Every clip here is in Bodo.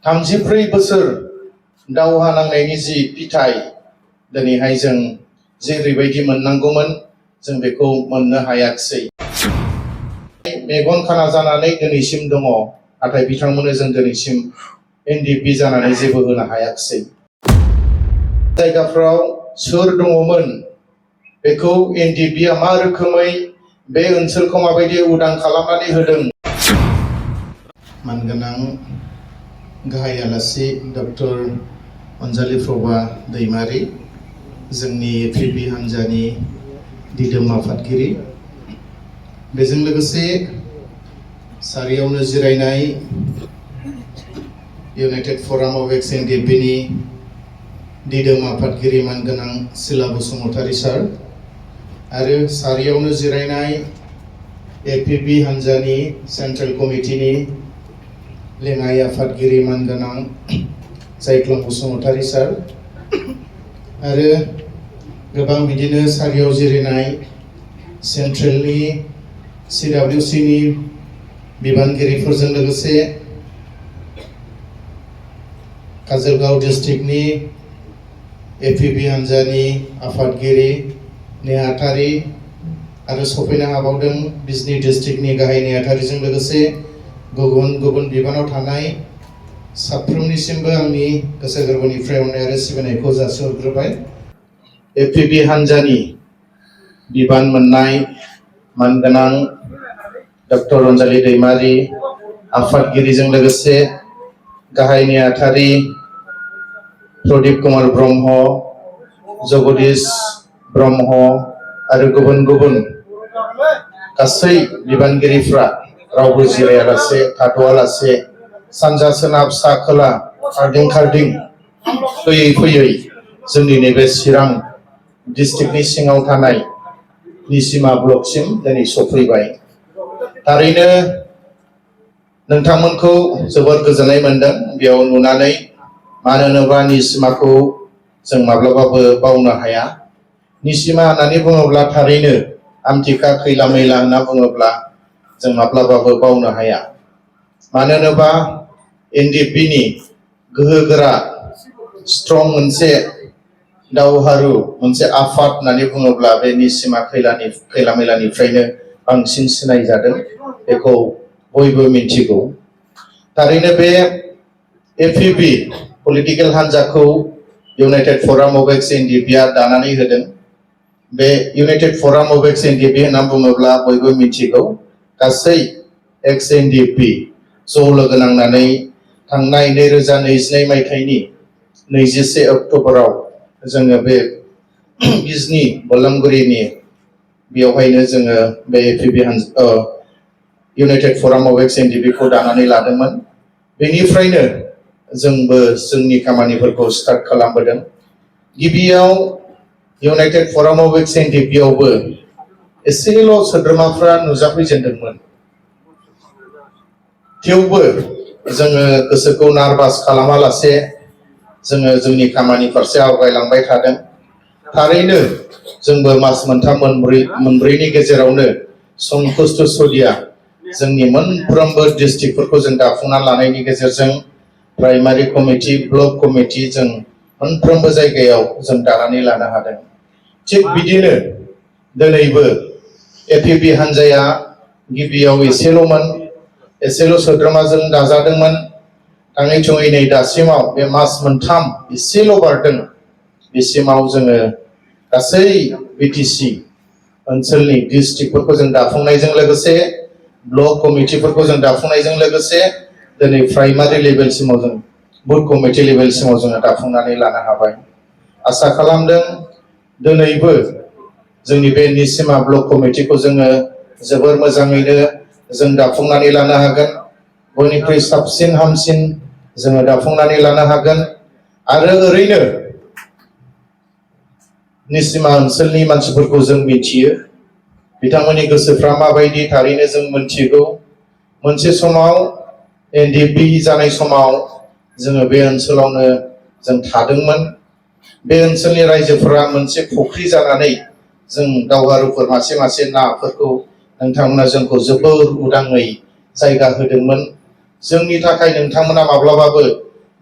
34 बोसोर दावहा नांनायनि जि फिथाइ दिनैहाय जों जेरैबायदि मोननांगौमोन जों बेखौ मोननो हायाखिसै। मेगन खाना जानानै दिनैसिम दङ, नाथाय बिथांमोननो जों दिनैसिम एनडिपि जानानै जेबो होनो हायाखिसै। जायगाफ्राव सोर दङमोन बेखौ एनडिपिआ मा रोखोमै बे ओनसोलखौ माबायदि उदां खालामनानै होदों। मानगोनां गाहाय आलासि डक्टर अनजालि प्रभा दैमारि, जोंनि एपिबि हान्जानि दिदोम आफादगिरि, बेजों लोगोसे सारियावनो जिरायनाय इउनाइटेड फराम अफ एक्स एनडिपिनि दिदोम आफादगिरि मानगोनां सिला बसुमतारी सार, आरो सारियावनो जिरायनाय एपिबि हान्जानि सेन्ट्रेल कमिटिनि लेङाइ आफादगिरि मानगोनां जायख्लं बसुमतारी सार, आरो गोबां बिदिनो सारियाव जिरायनाय सेन्ट्रेलनि CWCनि बिबानगिरिफोरजों लोगोसे काजलगांव डिस्ट्रिक्टनि एपिबि हान्जानि आफादगिरि नेहाथारि, आरो सफैनो हाबावदों बिजनी डिस्ट्रिक्टनि गाहाय नेहाथारिजों लोगोसे गुबुन गुबुन बिबानाव थानाय साफ्रोमनिसिमबो आंनि गोसो गोरबोनिफ्राय अननाय आरो सिबिनायखौ जासिहरग्रोबाय। एपिबि हान्जानि बिबान मोननाय मानगोनां डक्टर अनजालि दैमारि आफादगिरिजों लोगोसे गाहाय नेहाथारि प्रदीप कुमार ब्रह्म, जगदीश ब्रह्म आरो गुबुन गुबुन गासै बिबानगिरिफ्रा रावबो जिरायालासे थाथ'आलासे सानजा सोनाब सा खोला खारदिं फैयै फैयै जोंनि नैबे चिरां डिस्ट्रिक्टनि सिङाव थानाय निसिमा ब्लकसिम दिनै सफैबाय। थारैनो नोंथांमोनखौ जोबोद गोजोननाय मोनदों बेयाव नुनानै, मानो होनोबा निसिमाखौ जों माब्लाबाबो बावनो हाया। निसिमा होननानै बुङोब्ला थारैनो आमथिखा खैला मैला होनना बुङोब्ला जों माब्लाबाबो बावनो हाया। मानो होनोबा एनडिपिनि गोहोगोरा स्ट्रं मोनसे दावहारु मोनसे आफाद होननानै बुङोब्ला बे निसिमा खैला मैलानिफ्रायनो बांसिन सिनायजादों, बेखौ बयबो मिथिगौ। थारैनो बे एपिबि पलिटिकेल हान्जाखौ इउनाइटेड फराम अफ एक्स एनडिपिआ दानानै होदों। बे इउनाइटेड फराम अफ एक्स एनडिपि होनना बुङोब्ला बयबो मिथिगौ, गासै एक्स एनडिपि ज' लोगो नांनानै थांनाय 2022 मायथाइनि 21 अक्ट'बराव जोङो बे बिजनी बलमगुरिनि बेवहायनो जोङो बे एपिबि इउनाइटेड फराम अफ एक्स एनडिपिखौ दानानै लादोंमोन। बेनिफ्रायनो जोंबो जोंनि खामानिफोरखौ स्टार्ट खालामबोदों। गिबियाव इउनाइटेड फराम अफ एक्स एनडिपिआवबो एसेल' सोद्रोमाफ्रा नुजाफैजेनदोंमोन। थेवबो जोङो गोसोखौ नार्भास खालामालासे जोङो जोंनि खामानि फारसे आवगायलांबाय थादों। थारैनो जोंबो मास मोनथाम मोनब्रैनि गेजेरावनो संकुस्त सदिया जोंनि मोनफ्रोमबो डिस्ट्रिक्टफोरखौ जों दाफुंना लानायनि गेजेरजों प्राइमारि कमिटि, ब्लक कमिटि जों मोनफ्रोमबो जायगायाव जों दानानै लानो हादों। थिग बिदिनो दिनैबो एपिबि हान्जाया गिबियाव एसेल' सोद्रोमाजों दाजादोंमोन। थाङै थुङै नै दासिमाव बे मास मोनथाम एसेल' बारदों, बेसिमाव जोङो गासै बिटिसि ओनसोलनि डिस्ट्रिक्टफोरखौ जों दाफुंनायजों लोगोसे ब्लक कमिटिफोरखौ जों दाफुंनायजों लोगोसे दिनै प्राइमारि लेभेलसिमाव जों बुथ कमिटि लेभेलसिमाव जोङो दाफुंनानै लानो हाबाय। आसा खालामदों दिनैबो जोंनि बे निसिमा ब्लक कमिटिखौ जोङो जोबोर मोजाङैनो जों दाफुंनानै लानो हागोन। बयनिख्रुइ साबसिन हामसिन जोङो दाफुंनानै लानो हागोन। आरो ओरैनो निसिमा ओनसोलनि मानसिफोरखौ जों मिथियो, बिथांमोननि गोसोफ्रा माबायदि थारैनो जों मिथिगौ। मोनसे समाव एनडिपि जानाय समाव जोङो बे ओनसोलावनो जों थादोंमोन। बे ओनसोलनि रायजोफोरा मोनसे फुख्रि जानानै जों दावहारुफोर मासे मासे नाफोरखौ नोंथांमोना जोंखौ जोबोर उदाङै जायगा होदोंमोन। जोंनि थाखाय नोंथांमोना माब्लाबाबो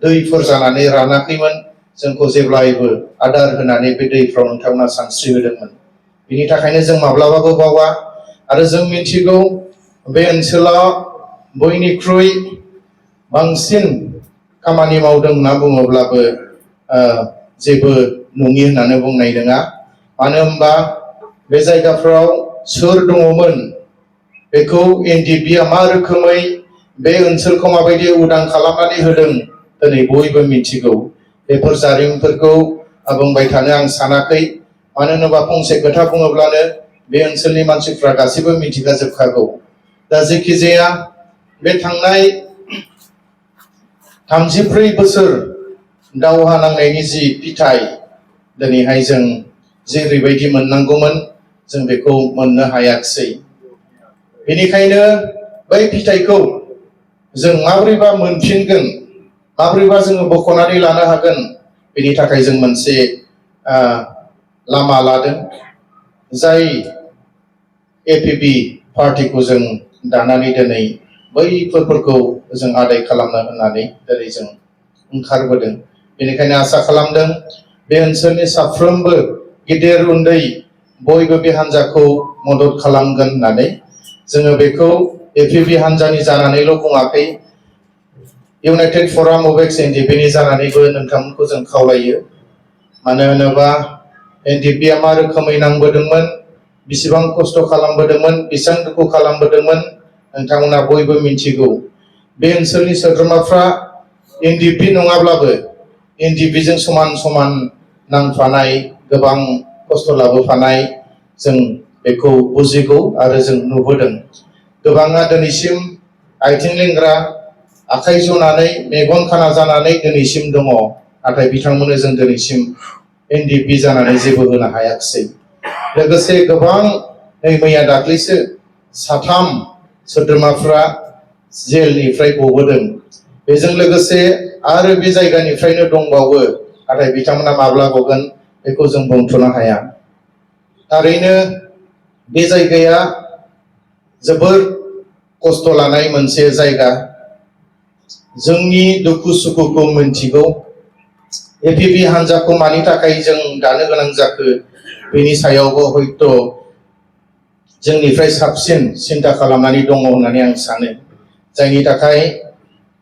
दैफोर जानानै रानाखैमोन जोंखौ जेब्लायबो आदार होनानै बे दैफ्राव नोंथांमोना सानस्रि होदोंमोन बिनि थाखायनो जों माब्लाबाबो बावा आरो जों मिथिगौ बे ओनसोलाव बयनिख्रुइ बांसिन खामानि मावदों होनना बुङोब्लाबो जेबो नङि होननानै बुंनाय नङा मानो होनबा बे जायगाफ्राव सोर दङमोन बेखौ एनडिपिआ मा रोखोमै बे ओनसोलखौ माबायदि उदां खालामनानै होदों दिनै बयबो मिथिगौ बेफोर जारिमिनफोरखौ बुंबाय थानो आं सानाखै मानो होनोबा फंसे खोथा बुङोब्लानो बे ओनसोलनि मानसिफ्रा गासैबो मिथिखाजोबखागौ दा जेखि जाया बे थांनाय 34 बोसोर दावहा नांनायनि जि फिथाइ दिनैहाय जों जेरैबायदि मोननांगौमोन जों बेखौ मोननो हायाखिसै बेनिखायनो बै फिथाइखौ जों माबोरैबा मोनफिनगोन माबोरैबा जोङो बख'नानै लानो हागोन बेनि थाखाय जों मोनसे लामा लादों जाय एपिबि पार्टिखौ जों दानानै दिनै बैफोरखौ जों आदाय खालामनो होननानै दिनै जों ओंखारबोदों बेनिखायनो आसा खालामदों बे ओनसोलनि साफ्रोमबो गिदिर उन्दै बयबो बे हान्जाखौ मदद खालामगोन होननानै जोङो बेखौ एपिबि हान्जानि जानानैल' बुङाखै इउनाइटेड फराम अफ एक्स एनडिपिनि जानानैबो नोंथांमोनखौ जों खावलायो मानो होनोबा एनडिपिआ मा रोखोमै नांबोदोंमोन बेसेबां खस्थ' खालामबोदोंमोन बेसेबां दुखु खालामबोदोंमोन नोंथांमोना बयबो मिथिगौ बे ओनसोलनि सोद्रोमाफ्रा एनडिपि नङाब्लाबो एनडिपिजों समान समान नांफानाय गोबां खस्थ' लाबोफानाय जों बेखौ बुजिगौ आरो जों नुबोदों गोबाङा दिनैसिम आथिं लेंग्रा आखाइ जनानै मेगन खाना जानानै दिनैसिम दङ नाथाय बिथांमोननो जों दिनैसिम एनडिपि जानानै जेबो होनो हायाखिसै लोगोसे गोबां मैया दाख्लैसो 3 सोद्रोमाफ्रा जेलनिफ्राय गबोदों बेजों लोगोसे आरो बे जायगानिफ्रायनो दंबावो नाथाय बिथांमोना माब्ला गगोन बेखौ जों बुंथ'नो हाया थारैनो बे जायगाया जोबोर खस्थ' लानाय मोनसे जायगा जोंनि दुखु सुखुखौ मिन्थिगौ एपिबि हान्जाखौ मानि थाखाय जों दानो गोनां जाखो बेनि सायावबो हयथ' जोंनिफ्राय साबसिन सिन्था खालामनानै दङ होननानै आं सानो जायनि थाखाय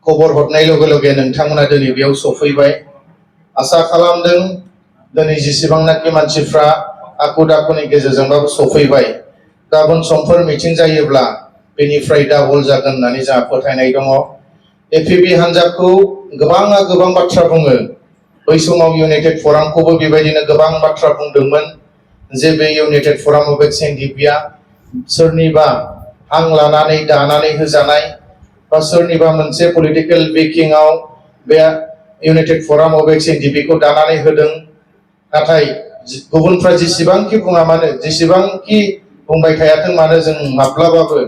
खबर हरनाय लोगो लोगो नोंथांमोना दिनै बेयाव सफैबाय आसा खालामदों दिनै जेसेबांनाखि मानसिफ्रा आखु दाखुनि गेजेरजोंबाबो सफैबाय गाबोन समफोर मिटिं जायोब्ला बेनिफ्राय डाबल जागोन होननानै जोंहा फोथायनाय दङ एपिबि हान्जाखौ गोबाङा गोबां बाथ्रा बुङो बै समाव इउनाइटेड फरामखौबो बेबायदिनो गोबां बाथ्रा बुंदोंमोन जे बे इउनाइटेड फराम अफ एक्स एनडिपिआ सोरनिबा हां लानानै दानानै होजानाय बा सोरनिबा मोनसे पलिटिकेल बेकिंआव बे इउनाइटेड फराम अफ एक्स एनडिपिखौ दानानै होदों नाथाय गुबुनफ्रा जेसेबांखि बुङा मानो जेसेबांखि बुंबाय थायाथों मानो जों माब्लाबाबो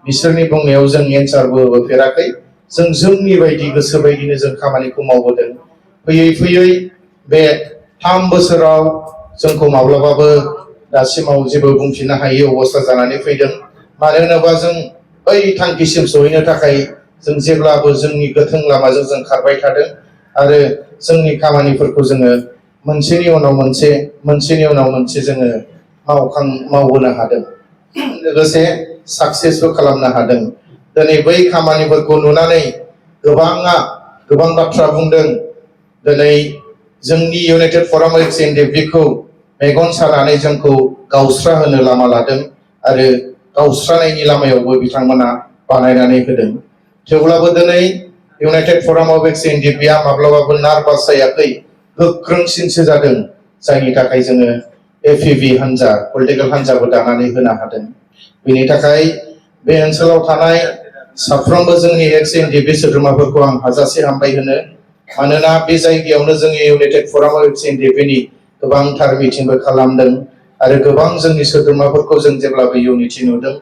बिसोरनि बुंनायाव जों एन्सारबो होफेराखै जों जोंनि बायदि गोसो बायदिनो जों खामानिखौ मावबोदों फैयै फैयै बे 3 बोसोराव जोंखौ माब्लाबाबो दासिमाव जेबो बुंफिननो हायै अबस्था जानानै फैदों मानो होनोबा जों बै थांखिसिम सहैनो थाखाय जों जेब्लाबो जोंनि गोथों लामाजों जों खारबाय थादों आरो जोंनि खामानिफोरखौ जोङो मोनसेनि उनाव मोनसे जोङो मावबोनो हादों लोगोसे साक्सेसबो खालामनो हादों दिनै बै खामानिफोरखौ नुनानै गोबाङा गोबां बाथ्रा बुंदों दिनै जोंनि इउनाइटेड फराम अफ एक्स एनडिपिखौ मेगन सानानै जोंखौ गावस्रा होनो लामा लादों आरो गावस्रानायनि लामायावबो बिथांमोना बानायनानै होदों थेवब्लाबो दिनै इउनाइटेड फराम अफ एक्स एनडिपिआ माब्लाबाबो नार्भास जायाखै गोख्रोंसिनसो जादों जायनि थाखाय जोङो एपिबि हान्जा पलिटिकेल हान्जाबो दानानै होनो हादों बेनि थाखाय बे ओनसोलाव थानाय साफ्रोमबो जोंनि एक्स एनडिपि सोद्रोमाफोरखौ आं हाजासे हामबाय होनो मानोना बे जायगायावनो जोंनि इउनाइटेड फराम अफ एक्स एनडिपिनि गोबांथार मिटिंबो खालामदों आरो गोबां जोंनि सोद्रोमाफोरखौ जों जेब्लाबो इउनिटि नुदों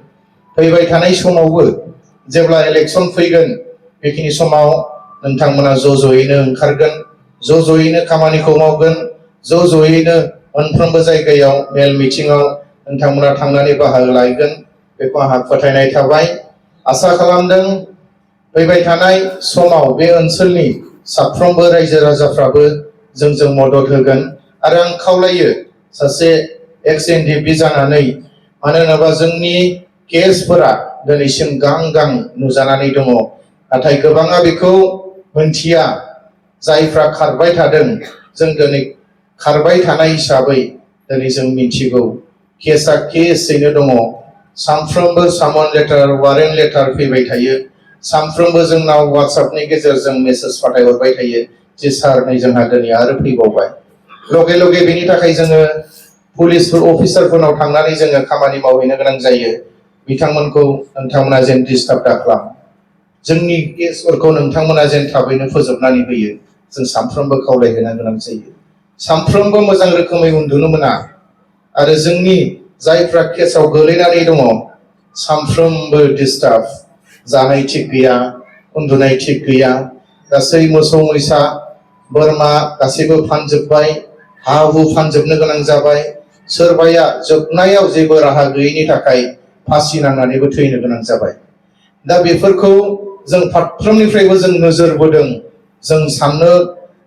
फैबाय थानाय समावबो जेब्ला इलेक्सन फैगोन बेखिनि समाव नोंथांमोना ज'यैनो ओंखारगोन ज'यैनो खामानिखौ मावगोन ज'यैनो मोनफ्रोमबो जायगायाव मेल मिटिंआव नोंथांमोना थांनानै बाहागो लागोन बेखौ आंहा फोथायनाय थाबाय आसा खालामदों फैबाय थानाय समाव बे ओनसोलनि साफ्रोमबो रायजो राजाफ्राबो जोंजों मदद होगोन आरो आं खावलायो सासे एक्स एनडिपि जानानै मानो होनोबा जोंनि केसफोरा दिनैसिम गां गां नुजानानै दङ नाथाय गोबाङा बेखौ मोनथिया जायफ्रा खारबाय थादों जों दिनै खारबाय थानाय हिसाबै दिनै जों मिथिगौ केसआ केसैनो दङ सानफ्रोमबो सामन लेटार वारेन्ट लेटार फैबाय थायो सानफ्रोमबो जोंनाव WhatsAppनि गेजेरजों मेसेज फाथायहरबाय थायो जे सार नै जोंहा दिनै आरो फैबावबाय लगे लगे बेनि थाखाय जोङो पुलिसफोर अफिसारफोरनाव थांनानै जोङो खामानि मावहैनो गोनां जायो बिथांमोनखौ नोंथांमोना जेन डिस्टार्ब दाखालाम जोंनि केसफोरखौ नोंथांमोना जेन थाबैनो फोजोबनानै होयो जों सानफ्रोमबो खावलायहोनो गोनां जायो सानफ्रोमबो मोजां रोखोमै उन्दुनो मोना आरो जोंनि जायफ्रा केसआव गोलैनानै दङ सानफ्रोमबो डिस्टार्ब जानाय थिग गैया उन्दुनाय थिग गैया गासै मोसौ मैसा बोरमा गासैबो फानजोब्बाय हा हु फानजोबनो गोनां जाबाय सोरबाया जोबनायाव जेबो राहा गैयैनि थाखाय फासि नांनानैबो थैनो गोनां जाबाय दा बेफोरखौ जों फारफ्रोमनिफ्रायबो जों नोजोर बोदों जों साननो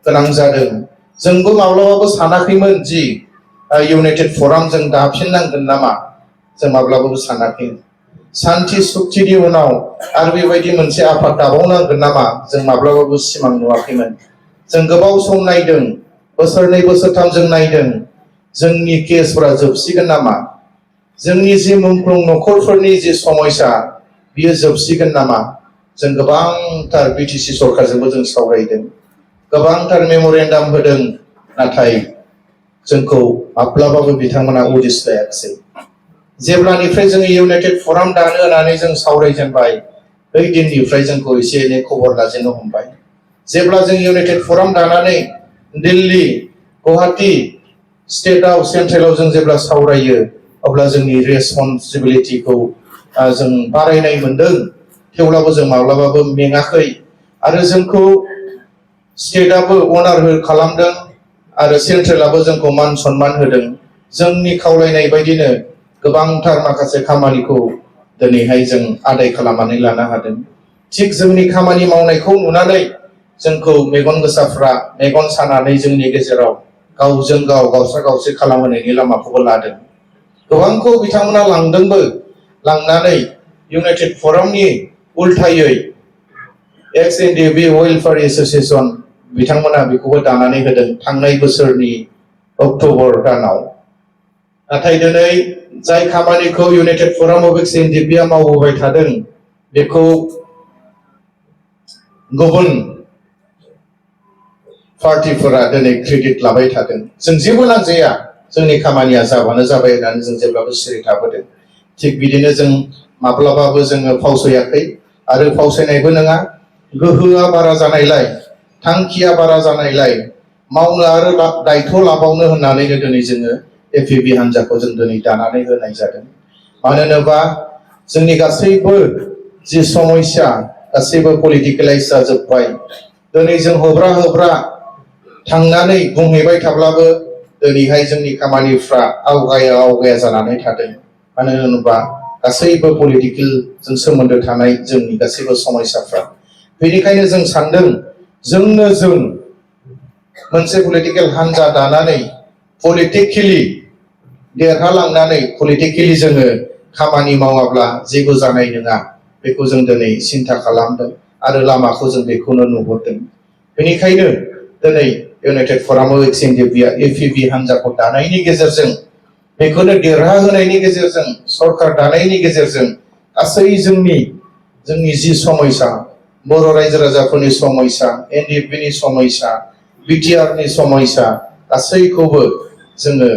गोनां जादों जोंबो माब्लाबाबो सानाखैमोन जि इउनाइटेड फराम जों दाफिननांगोन नामा जों माब्लाबाबो सानाखै शान्ति सुक्तिनि उनाव आरो बेबायदि मोनसे आफाद दाबावनांगोन नामा जों माब्लाबाबो सिमां नुवाखैमोन जों गोबाव सम नायदों बोसोरनै बोसोरथाम जों नायदों जोंनि केसफोरा जोबसिगोन नामा जोंनि जि मुंख्लं नखरफोरनि जि समस्या बियो जोबसिगोन नामा जों गोबांथार बिटिसि सरकारजोंबो जों सावरायदों गोबांथार मेम'रेन्डाम होदों नाथाय जोंखौ माब्लाबाबो बिथांमोना उदिस लायाखिसै जेब्लानिफ्राय जोङो इउनाइटेड फराम दानो होननानै जों सावरायजेनबाय बै दिननिफ्राय जोंखौ एसे एनै खबर लाजेननो हमबाय जेब्ला जों इउनाइटेड फराम दानानै दिल्ली गुवाहाटी स्टेटआव सेन्ट्रेलाव जों जेब्ला सावरायो अब्ला जोंनि रेसपन्सिबिलिटिखौ जों बारायनाय मोनदों थेवब्लाबो जों माब्लाबाबो मेङाखै आरो जोंखौ स्टेटआबो अनार खालामदों आरो सेन्ट्रेलाबो जोंखौ मान सनमान होदों जोंनि खावलायनाय बायदिनो गोबांथार माखासे खामानिखौ दिनैहाय जों आदाय खालामनानै लानो हादों थिग जोंनि खामानि मावनायखौ नुनानै जोंखौ मेगन गोसाफ्रा मेगन सानानै जोंनि गेजेराव गावजों गाव गावस्रा गावस्रि खालामहोनायनि लामाखौबो लादों गोबांखौ बिथांमोना लांदोंबो लांनानै इउनाइटेड फरामनि उल्थायै एक्स एनडिपि वेलफेयार एसोसिएशन बिथांमोना बेखौबो दानानै होदों थांनाय बोसोरनि अक्ट'बर दानाव नाथाय दिनै जाय खामानिखौ इउनाइटेड फराम अफ एक्स एनडिपिआ मावबोबाय थादों बेखौ गुबुन पार्टिफोरा दिनै क्रेडिट लाबाय थादों जों जेबो नांजाया जोंनि खामानिया जाबानो जाबाय होननानै जों जेब्लाबो सिरि थाबोदों थिग बिदिनो जों माब्लाबाबो जोङो फावसायाखै आरो फावसायनायबो नङा गोहोआ बारा जानायलाय थांखिया बारा जानायलाय मावनो आरो दायथ' लाबावनो होननानैनो दिनै जोङो एपिबि हान्जाखौ जों दिनै दानानै होनाय जादों मानो होनोबा जोंनि गासैबो जि समस्या गासैबो पलिटिकेलाइज जाजोब्बाय दिनै जों होब्रा थांनानै बुंहैबाय थाब्लाबो दिनैहाय जोंनि खामानिफ्रा आवगाया जानानै थादों मानो होनोबा गासैबो पलिटिकेलजों सोमोन्दो थानाय जोंनि गासैबो समस्याफ्रा बेनिखायनो जों सानदों जों मोनसे पलिटिकेल हान्जा दानानै पलिटिकेलि देरहालांनानै पलिटिकेलि जोङो खामानि मावाब्ला जेबो जानाय नङा बेखौ जों दिनै सिन्था खालामदों आरो लामाखौ जों बेखौनो नुहुरदों बेनिखायनो दिनै इउनाइटेड फराम अफ एक्स एनडिपिआ एपिबि हान्जाखौ दानायनि गेजेरजों बेखौनो देरहाहोनायनि गेजेरजों सरकार दानायनि गेजेरजों गासै जोंनि जि समस्या बर' रायजो राजाफोरनि समस्या एनडिपिनि समस्या बिटिआरनि समस्या गासैखौबो जोङो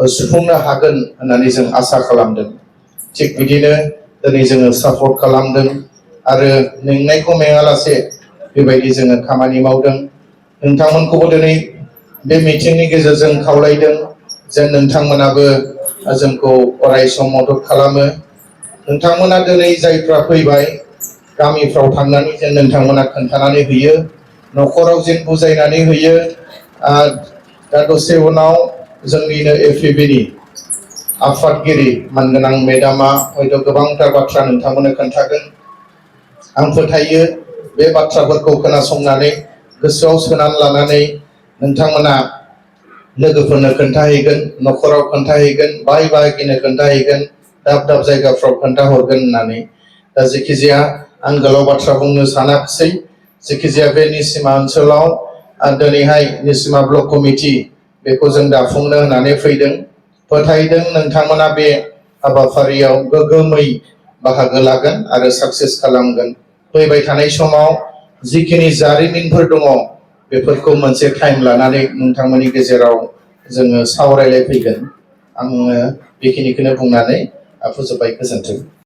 सुफुंनो हागोन होननानै जों आसा खालामदों थिग बिदिनो दिनै जोङो सापर्ट खालामदों आरो मेंनायखौ मेङालासे बेबायदि जोङो खामानि मावदों नोंथांमोनखौबो दिनै बे मिटिंनि गेजेरजों खावलायदों जे नोंथांमोनाबो जोंखौ अराय सम मदद खालामो नोंथांमोना दिनै जायफ्रा फैबाय गामिफ्राव थांनानै जेन नोंथांमोना खोन्थानानै होयो न'खराव जेन बुजायनानै होयो दा दसे उनाव जोंनिनो एपिबिनि आफादगिरि मानगोनां मेडामा हयथ' गोबांथार बाथ्रा नोंथांमोननो खोन्थागोन आं फोथायो बे बाथ्राफोरखौ खोनासंनानै गोसोआव सोनानै लानानै नोंथांमोना लोगोफोरनो खोन्थाहैगोन, न'खराव खोन्थाहैगोन, बाय बाहागिनो खोन्थाहैगोन, दाब दाब जायगाफ्राव खोन्थाहरगोन होननानै। दा जेखिजाया आं गोलाव बाथ्रा बुंनो सानाखिसै। जेखिजाया बे निसिमा ओनसोलाव दिनैहाय निसिमा ब्लक कमिटि बेखौ जों दाफुंनो होननानै फैदों। फोथायदों नोंथांमोना बे हाबाफारियाव गोग्गोमै बाहागो लागोन आरो साक्सेस खालामगोन। फैबाय थानाय समाव जिखिनि जारिमिनफोर दङ बेफोरखौ मोनसे टाइम लानानै नोंथांमोननि गेजेराव जोङो सावरायलायफैगोन। आङो बेखिनिखौनो बुंनानै फोजोबबाय। गोजोन्थों।